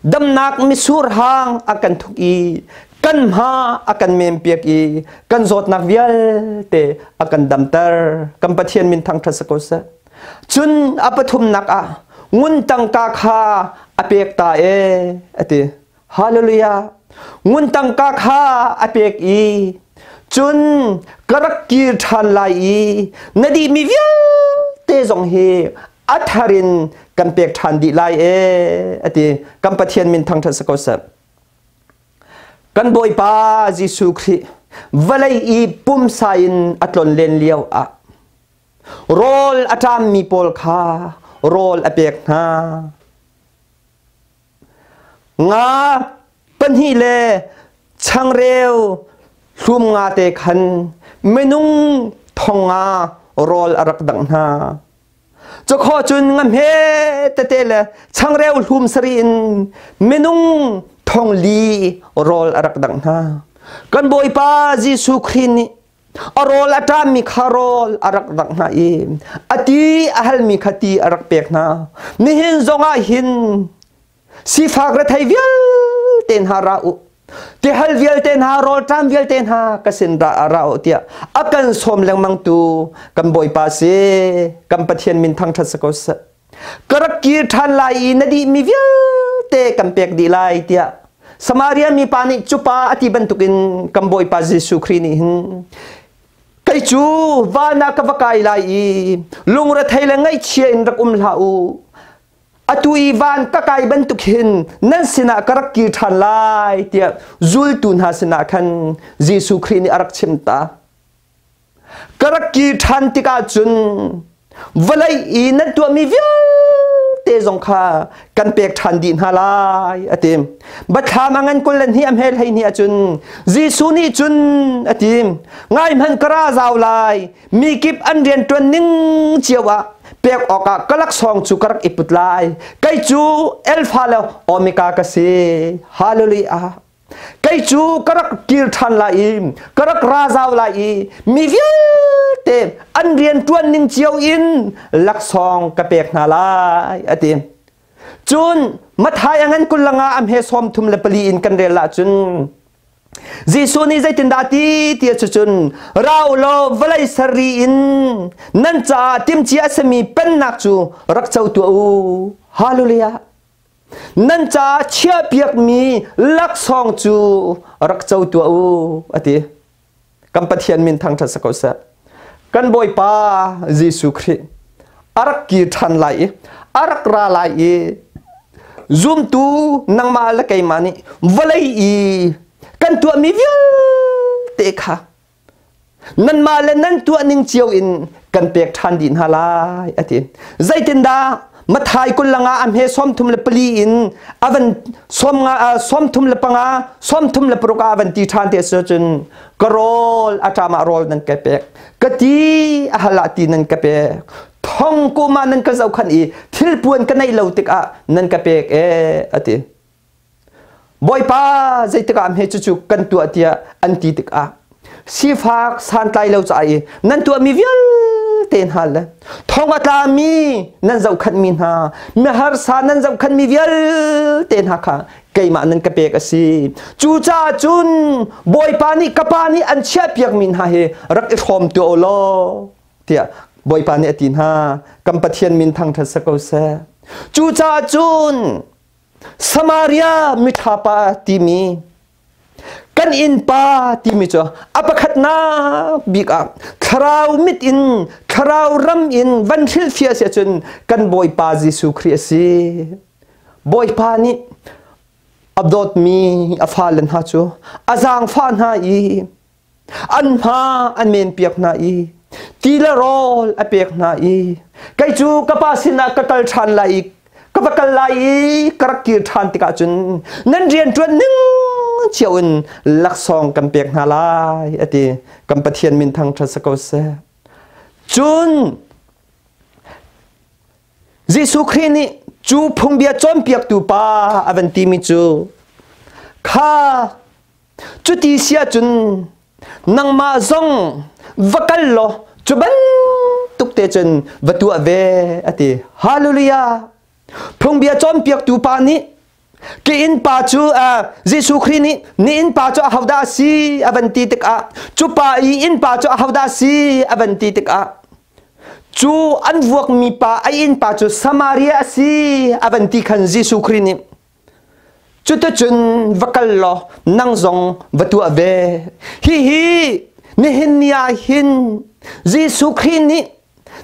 damnak mitsur hang a kan thuk i kan hma a kan mempiak i kan zawtnak vialte a kan damter. Kan Pathian min thangṭhat si ko seh. Cun a pathumnak ah ngun tangka kha a pek ta e a ti. Hallelujah. Ngun tangka kha a pek i cun ka rak kir ṭhan lai i na dihmi vialte zong hi a thar in kan pek ṭhan dih lai e a ti. Kan Pathian min thangṭhat si ko seh. Kan Bawipa Jesuh Khrih vawlei i pumsa in a tlon len lio ah Rawl a ṭammi pawl kha rawl a pek hna. Nga pahnih le changreu hlum nga te khan minung thong nga rawl a rak dangh hna. Cukhaw cun nga hme tete le changreu hlum sarih in minung thong li rawl a rak dangh hna. Kan Bawipa Jesuh Khrih nih A rawl a ṭammi kha rawl a rak dangh hna i a ti a halmi kha ti a rak pek hna. Nihin zongah hin sifak rethei vialte hna ra u. Tihal vialte hna, rawlṭam vialte hna ka sin ra ra u tiah a kan sawm lengmang tu kan Bawipa si. Kan Pathian min thangṭhat si ko seh. Ka rak kir ṭhan lai i na dihmi vialte kan pek dih lai tiah Samaria mipa nih cu pa a ti bantukin kan Bawipa Jesuh Khrih nih hin kei cu van ah ka va kai lai i lungrethei le ngaihchia in rak um hlah u. Atu i van ka kai bantuk hin nan sinah ka rak kir ṭhan lai tiah zultu hna sinah khan Jesuh Khrih nih a rak chim ta. Ka rak kir ṭhan tikah cun vawlei i nan tuahmi vialte zong kha kan pek ṭhan dih hna lai a ti. Biathlam a ngan 22 a hmel 12 ahcun Jesuh nih cun a ti, ngai hmanh ka ra zau lai, mi kip an rianṭuan ning cio ah pek awkah ka laksawng cu ka rak i put lai. Kei cu Alpha le Omega ka si. Hallelujah. Kei cu ka rak kir ṭhan lai i ka rak ra zau lai i mi vialte an rianṭuan ning cio in laksawng ka pek hna lai a ti. Cun Matthai a ngan 25 a hme 34 in kan rel ahcun Jesuh nih zeitindah a ti ti cucun ra u law vawlei sarri in nan caah timhcia a simi pennak cu rak co tuah u. Hallelujah. Nan caah chiahpiakmi laksawng cu rak co tuah u a ti. Kan Pathian min thangṭhat si ko seh. Kan Bawipa Jesuh Khrih a rak kir ṭhan lai i a rak ra lai i zumtu nangmah le keimah nih vawlei i kan tuahmi vialte kha nanmah le nan tuah ning cio in kan pek ṭhan dih hna lai a ti. Zeitindah Mathai 25 a hme 34 in avan 50 35 36 ah avan ti ṭhan te si cun ka rawl a ṭam ah rawl nan ka pek ka ti a hal ah ti nan ka pek thong kum ah nan ka zohkhanh i thilpuan ka neih lo tikah nan ka pek ee a ti. Bawipa zeitik ah hme cucu kan tuah tiah an ti tikah sifak santlai lo caah i nan tuahmi vialte hna le thong a tlami nan zohkhanhmi hna miharsa nan zohkhanhmi vialte hna kha keimah nan ka pek a si. Cucaah cun Bawipa nih ka pa nih an chiahpiakmi hna hi rak i hrawm tuah u law tiah Bawipa nih a ti hna. Kan Pathian min thangṭhat si ko seh. Cucaah cun Samaria miṭha pa timi kan innpa timi cu a pakhatnak bik ah thlarau mit in thlarau ram in van hrilhfiah si ahcun kan Bawipa Jesuh Khrih a si. Bawipa nih a dawtmi a fale hna cu a zaangfah hna i an hma an men piak hna i ti le rawl a pek hna i kei cu ka pa sinah ka kal ṭhan lai i ka va kal lai i ka rak kir ṭhan tikah cun nan rianṭuan ning cio in laksawng kan pek hna lai a ti. Kan Pathian min thangṭhat si ko seh. Cun Jesuh Khrih nih cu phungbia cawnpiaktu pa a van timi cu kha Cuti si ahcun nangmah zong va kal law cu bantuk te cun va tuah ve a ti. Hallelujah! Phungbia cawnpiaktu pa nih ka innpa cu Jesuh Khrih nih ni innpa cu ahodah a si a van ti tikah cu pa i innpa cu ahodah a si a van ti tikah cu an vuakmi pa a innpa cu Samaria a si a van ti khan Jesuh Khrih nih Cuticun va kal law nang zong va tuah ve. Hihi nihin ni ah hin Jesuh Khrih nih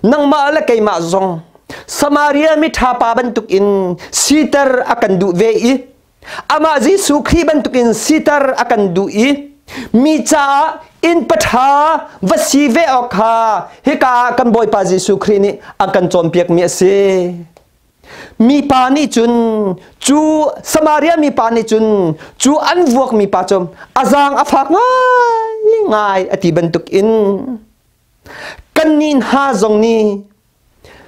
nangmah le keimah zong Samaria miṭha pa bantukin siter a kan duh ve i amah Jesuh Khrih bantukin siter a kan duh i mi caah inn paṭha va si ve awk kha hika ah kan Bawipa Jesuh Khrih nih a kan cawnpiakmi a si. Mipa nih cun cu Samaria mipa nih cun cu an vuakmi pa cu a zaang a fak ngaingai a ti bantuk in kannih hna zong nih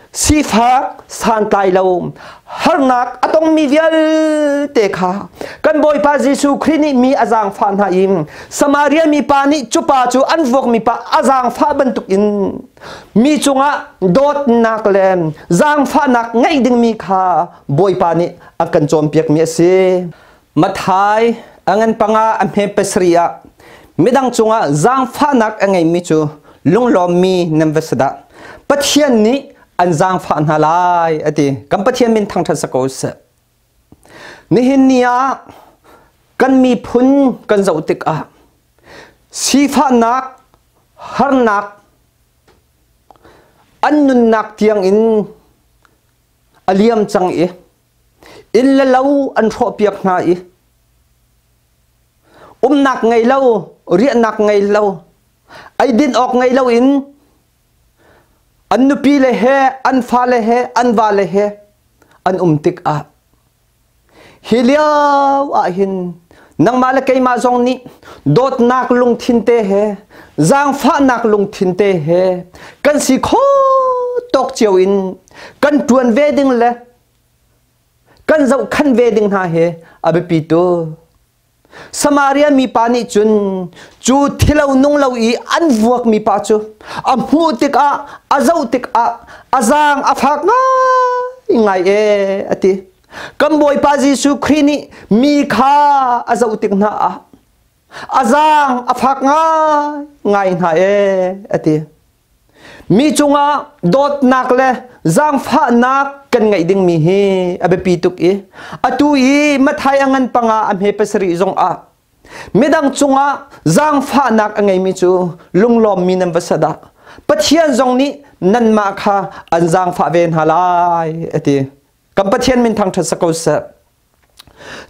sifak santlai lo harnak a tongmi vialte kha kan Bawipa Jesuh Khrih nih mi a zaangfah hna i Samaria mipa nih cu pa cu an vuakmi pa a zaangfah bantuk in Mi cungah dawtnak le zaangfahnak ngeih dingmi kha Bawipa nih a kan cawnpiakmi a si. Matthai a ngan 5 a hme 7 ah midang cungah zaangfahnak a ngeimi cu lunglawmmi nan va si dah. Pathian nih an zaangfah hna lai a ti. Kan Pathian min thangṭhat si ko seh. Nihin ni ah kan miphun kan zoh tikah sifahnak, harnak, an nunnak tiangin a liam cang i inn le lo an hrawhpiak hna i umnak ngei lo, riahnak ngei lo, eidin awk ngei lo in an nupi le he, an fale he, an vale he. an um tikah hi lio ah hin nangmah le keimah zong nih dawtnak lungthin te he zaangfahnak lungthin te he kan si kho tawk cio in kan ṭuan ve ding le kan zohkhan ve ding hna hi a biapi tu. Samaria mipa nih cun cu thilo nung lo i an vuak mipa cu a hmuh tikah a zoh tikah a zaang a fak ngaingai e a ti. Kan Bawipa Jesuh Khrih nih mi kha a zoh tik hna ah a zaang a fak ngaingai hna e a ti. Mi cungah dawtnak le zaangfahnak kan ngeih dingmi hi a biapi tuk i atu i Matthai a ngan panga a hme pasarih zongah midang cungah zaangfahnak a ngeimi cu lunglawmmi nan va si dah. Pathian zong nih nanmah kha an zaangfah ve hna lai a ti. Kan Pathian min thangṭhat si ko seh.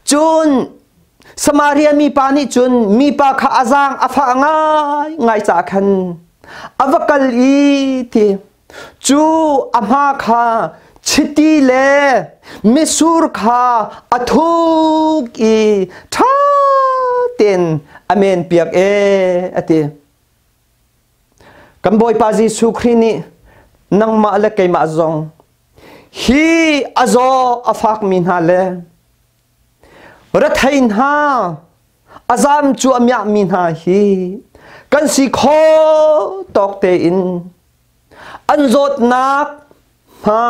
Cun Samaria mipa nih cun mipa kha a zaang a fah ngaingai caah khan a va kal i ti cu a hma kha chiti le mitsur kha a thuk i ṭha tein a menpiak e a ti. Kan Bawipa Jesuh Khrih nih nangmah le keimah zong hi a zaw a fakmi hna le rethei hna a zam cuahmahmi hna hi kan si kho tawk tein an zawtnak hma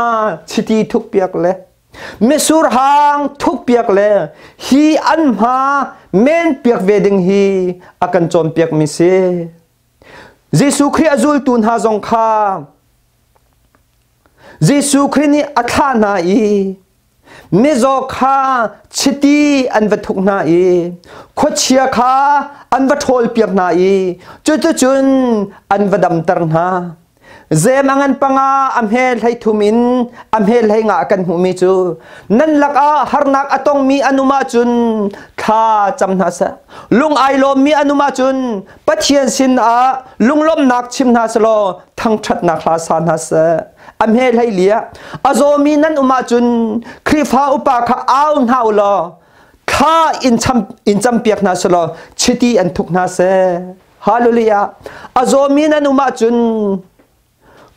chiti thukpiak le mitsur hang thukpiak le hi an hma men piak ve ding hi a kan cawnpiakmi si. Jesuh Khrih a zultu hna zong kha Jesuh Khrih nih a thlah hna i mizaw kha chiti an va thuk hna i khuachia kha an va ṭhawlpiak hna i cuticun an va damter hna. Zem a ngan panga a hme hlei thum in a hme hlei nga kan hmuhmi cu nan lakah harnak a tongmi an um ahcun thla cam hna seh. Lung ai lawmmi an um ahcun Pathian sinah lunglawmhnak chim hna selaw thangṭhatnak hla sa hna seh. A hme hlei li ah a zawmi nan um ahcun Khrihfa upa kha au hna u law thla in campiak hna selaw chiti an thuk hna seh. Hallelujah. A zawmi nan um ahcun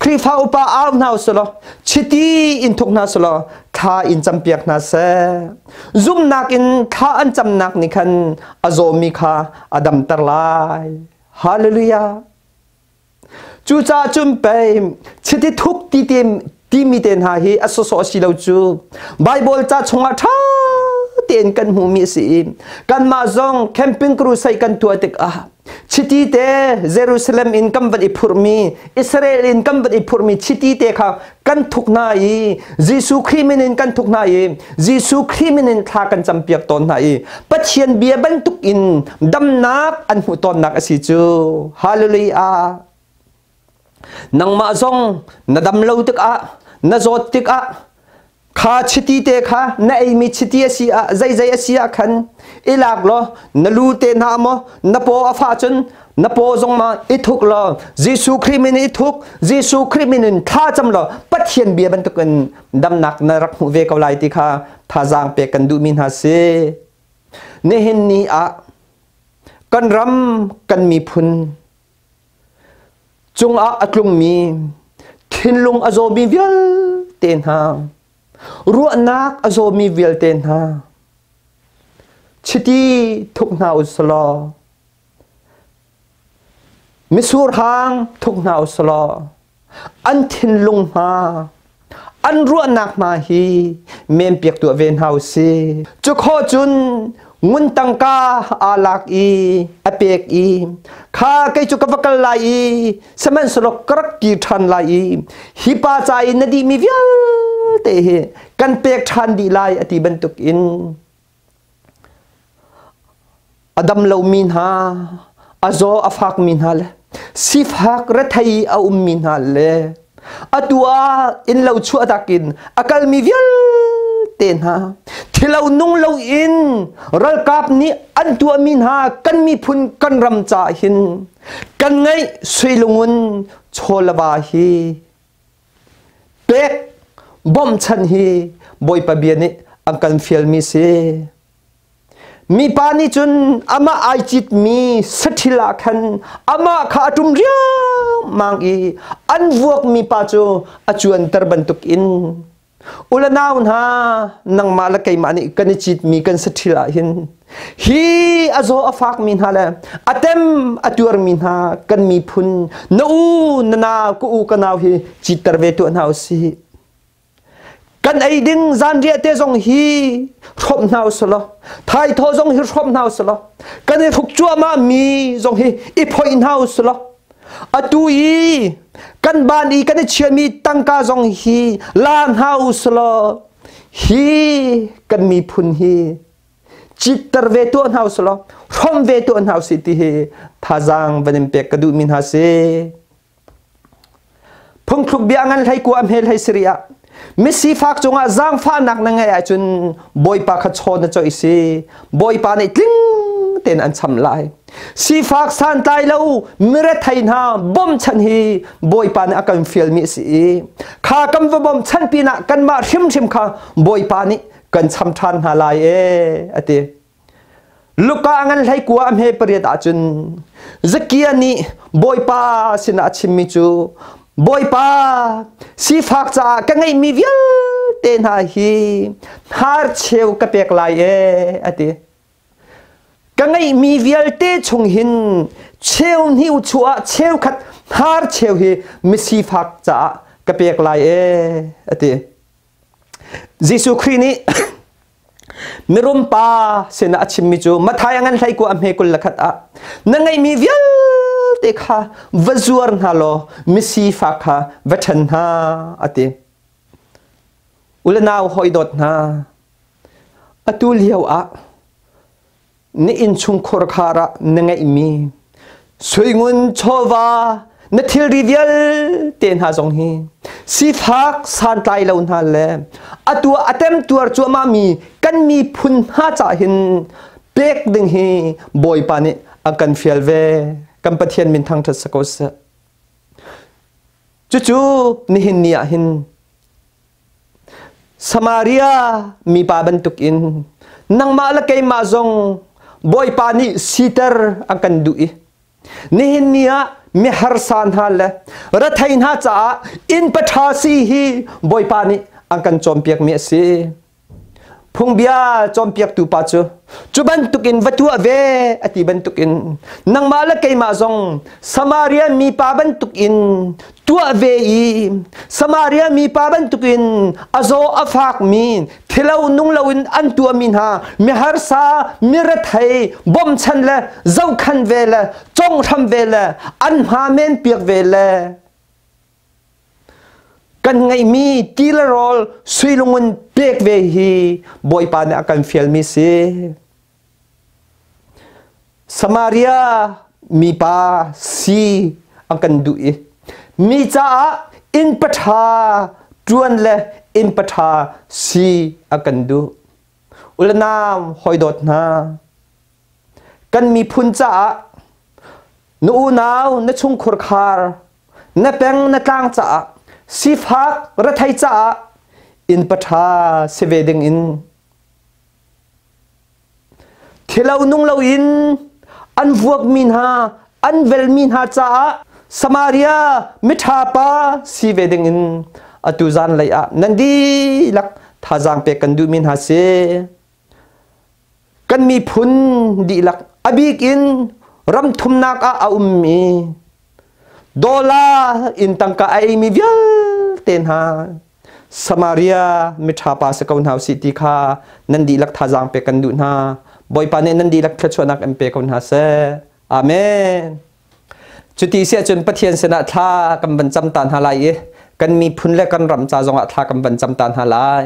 Khrihfa upa au hna usulaw chiti in thuk hna sulaw thla in campiak hna seh. Zumhnak in thla an camnak nih khan a zawmi kha a damter lai. Hallelujah. Cucaah cun pei chiti thuk ti timi te hna hi a sawsawh si lo cu Bible ca chungah ṭha tein kan hmuhmi a si i kanmah zong camping crusade kan tuah tikah chiti te Jerusalem in kan van i phurhmi Israel in kan van i phurhmi chiti te kha kan thuk hna i Jesuh Khrih min in kan thuk hna i Jesuh Khrih min in thla kan campiak tawn hna i Pathian bia bantuk in damnak an hmuh tawnnak a si cu. Hallelujah. Nangmah zong na dam lo tikah na zawt tikah kha chiti te kha na eimi chiti a si ah zeizei a si ah khan i lak law na lu te hna maw na paw a fah cun na paw zong ma i thuk law Jesuh Khrih min i thuk Jesuh Khrih min in thla cam law Pathian bia bantukin damnak na rak hmuh ve ko lai ti kha thazaang pek kan duhmi hna si nihin ni ah kan ram kan miphun cungah a tlungmi thinlung a zawmi vialte hna ruahnak a zawmi vialte hna chiti thuk hna u selaw misur hang thuk hna u selaw an thinlung hna an ruahnak hna hi mempiak tuah ve hna u si. Cu khawh cun ngun tangka aa lak i a pek i kha kei cu ka va kal lai i sihmanhsehlaw ka rak kir ṭhan lai i hi pa ca i na dihmi vialte hi kan pek ṭhan dih lai a ti bantukin A dam lomi hna, a zaw a fakmi hna le sifak rethei a ummi hna le atu ah innlo chuahtak in a kalmi vialte hna thilo nung loin ralkap nih an tuahmi hna kan miphun kan ram caah hin kan ngeih suilungun chawlava hi pek bawmhchanh hi Bawipa bia nih an kan fialmi si. Mipa nih cun amah ai citmi saṭhil ah khan amah kha a ṭum riangmang i an vuakmi pa cu a cuanter bantukin u le nau hna, nangmah le keimah nih kan i citmi kan saṭhil ah hin hi a zaw a fakmi hna le a tem a tuarmi hna kan miphun na u na nau ka u ka nau hi citter ve tuah hna u sih. Kan ei ding zanriah te zong hi hrawm hna usulaw, thaithawh zong hi hrawm hna usulaw, kan i hruk cuahmah mi zong hi i phoih hna usulaw, atu i kan ban i kan i chiami tangka zong hi la hna usulaw, hi kan miphun hi citter ve tuah hna usulaw, hrawm ve tuah hna usih ti hi thazaang van in pek ka duhmi hna si. Phungthluk bia ngan hlei kua hmel hlei siri ah misifak cungah zaangfahnak na ngeih ahcun Bawipa kha chaw na coih si. Bawipa nih tling tein an cham lai. Sifak santlai lo mirethei hna bawmchan hi Bawipa nih a kan fialmi a si i kha kan va bawmchan pinah kanmah hrimhrim kha Bawipa nih kan cham ṭhan hna lai ee a ti. Luka ngan hlei kua a hme pariat ahcun Zakia nih Bawipa sinah a chimmi cu Bawipa, sifak caah ka ngeihmi vialte hna hi hnarcheu ka pek lai ee a ti. Ka ngeihmi vialte chung hin cheu hnih chuah cheukhat hnarcheu hi misifak caah ka pek lai ee a ti. Jesuh Khrih nih mirum pa sinah a chimmi cu Matthai a ngan hlei ku a hme 21 ah na ngeihmi vialte kha va zuar hna law misifak kha va ṭhen hna a ti. Ulenau hawi dawt hna, atu lio ah na innchungkhur khar ah na ngeihmi suingun chawva na thilri vialte hna zong hi sifak santlai lo hna le atu a temtuar cuahmah mi kan miphun hna cah hin pek ding hi Bawipa nih a kan fial ve. Kan Pathian min thangṭhat si ko seh. Cucu nihin ni ah hin Samaria mipa bantukin nangmah le keimah zong Bawipa nih siter an kan duh i nihin ni ah miharsa hna le rethei hna caah inn paṭha si hi Bawipa nih an kan cawnpiakmi a si. Phungbia cawnpiaktu pa cu cu bantukin va tuah ve a ti bantukin nangmah le keimah zong Samaria mipa bantukin tuah ve i Samaria mipa bantukin a zaw a fakmi thilo nung loin an tuahmi hna miharsa mirethei bawmchan le zohkhan ve le conghram ve le an hma men piak ve le Kan ngeihmi ti le rawl suilungun pek ve hi Bawipa nih a kan fialmi si. Samaria mipa si an kan duh i mi caah inn paṭha ṭuan le inn paṭha si a kan duh. Ulanam hawidawt hna, kan miphun caah na unau na chungkhur khar na peng na tlang caah sifak rethei caah inn paṭha si ve ding in thilo nung loin an vuakmi hna an velmi hna caah Samaria miṭha pa si ve ding in atu zan lei ah nan dihlak thazaang pek kan duhmi hna si. Kan miphun dihlak a bik in ram thumnak ah a ummi dollar in tangka a eimi vialte hna Samaria miṭha pa si ko hna usih ti kha nan dihlak thazaang pek kan duh hna. Bawipa nih nan dihlak thluachuahnak in pe ko hna seh. Amen. Cuti si ahcun Pathian sinah thla kan van cam ta hna lai i kan miphun le kan ram ca zongah thla kan van cam ta hna lai.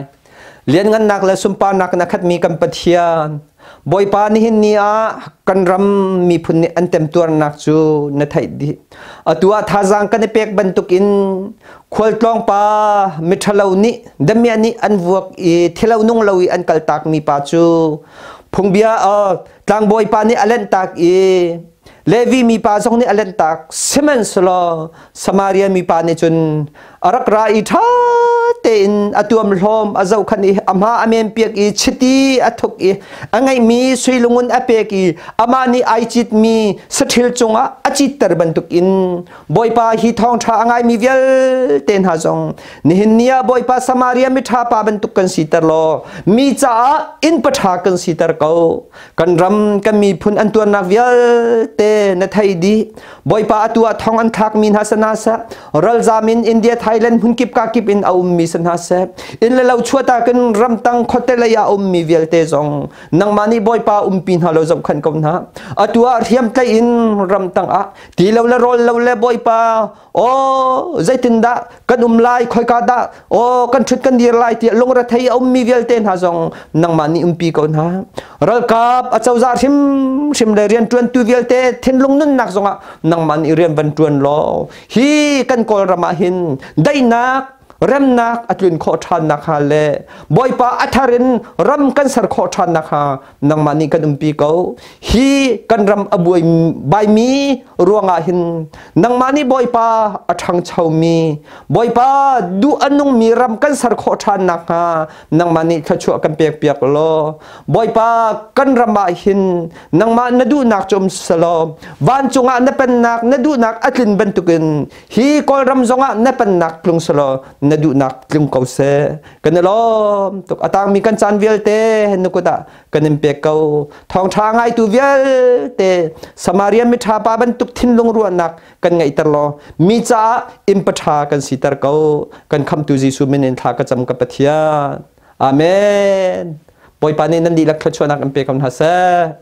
Lianngannak le sunparnak in a khatmi kan Pathian, Bawipa nihin ni ah kan ram miphun nih an temtuarnak cu na theih dih. Atu ah thazaang kan i pek bantukin khualtlawng pa miṭhalo nih damiah nih an vuak i thilo nung lo i an kaltakmi pa cu phungbia tlangbawi pa nih a lenhtak i Levi mipa zong nih a lenhtak. Sihmanhsehlaw Samaria mipa nih cun a rak ra i ṭha tein a tuam hlawm a zohkhan i a hma a men piak i chiti a thuk i a ngeihmi sui lungun a pek i amah nih ai citmi saṭhil cungah a citter bantuk in Bawipa hi thawngṭha a ngaimi vialte hna zong nihin ni ah Bawipa Samaria miṭha pa bantuk kan siter law mi caah inn paṭha kan siter ko. Kan ram kan miphun an tuarnak vialte na thei dih. Bawipa atu ah thong an thlakmi hna sa hna seh, ralzam in India, Thailand hmunkip kakip in a ummi sa hna seh, inn le lo chuata kan ramtang khuate lei ah a ummi vialte zong nangmah nih Bawipa umpi hna lo zohkhan ko hna. Atu ah hriamtlaih in ramtang ah ti lo le rawl lo le Bawipa aw zeitindah kan um lai, khoika dah aw kan ṭhut kan dir lai tiah lungrethei a ummi vialte hna zong nangmah nih umpi ko hna. Ralkap acozah hrimhrim le rianṭuantu vialte thinlung nunnak zongah nangmah nih rian van ṭuan law hi kan Kawlram ah hin daihnak remnak a tlun khawh ṭhan nakhnga le Bawipa a thar in ram kan ser khawh ṭhan nakhnga nangmah nih kan umpi ko. Hi kan ram a buai baimi ruangah hin nangmah nih Bawipa a ṭhangchomi Bawipa duh a nungmi ram kan ser khawh ṭhan nakhnga nangmah nih thluachuah kan pek piak law Bawipa kan ram ah hin nangmah na duhnak cu um selaw vancung ah na pennak na duhnak a tlin bantukin hi Kawlram zongah na pennak tlung selaw na duhnak tlung ko seh. Kan i lawm tuk. A tangmi kan caan vialte na kut ah kan in pek ko. Thawngṭha ngaitu vialte Samaria miṭha pa bantuk thinlung ruahnak kan ngeihter law mi caah inn paṭha kan siter ko. Kan khamtu Jesuh min in thla ka cam ka Pathian. Amen. Bawipa nih nan dihlak thluachuahnak in pe ko hna seh.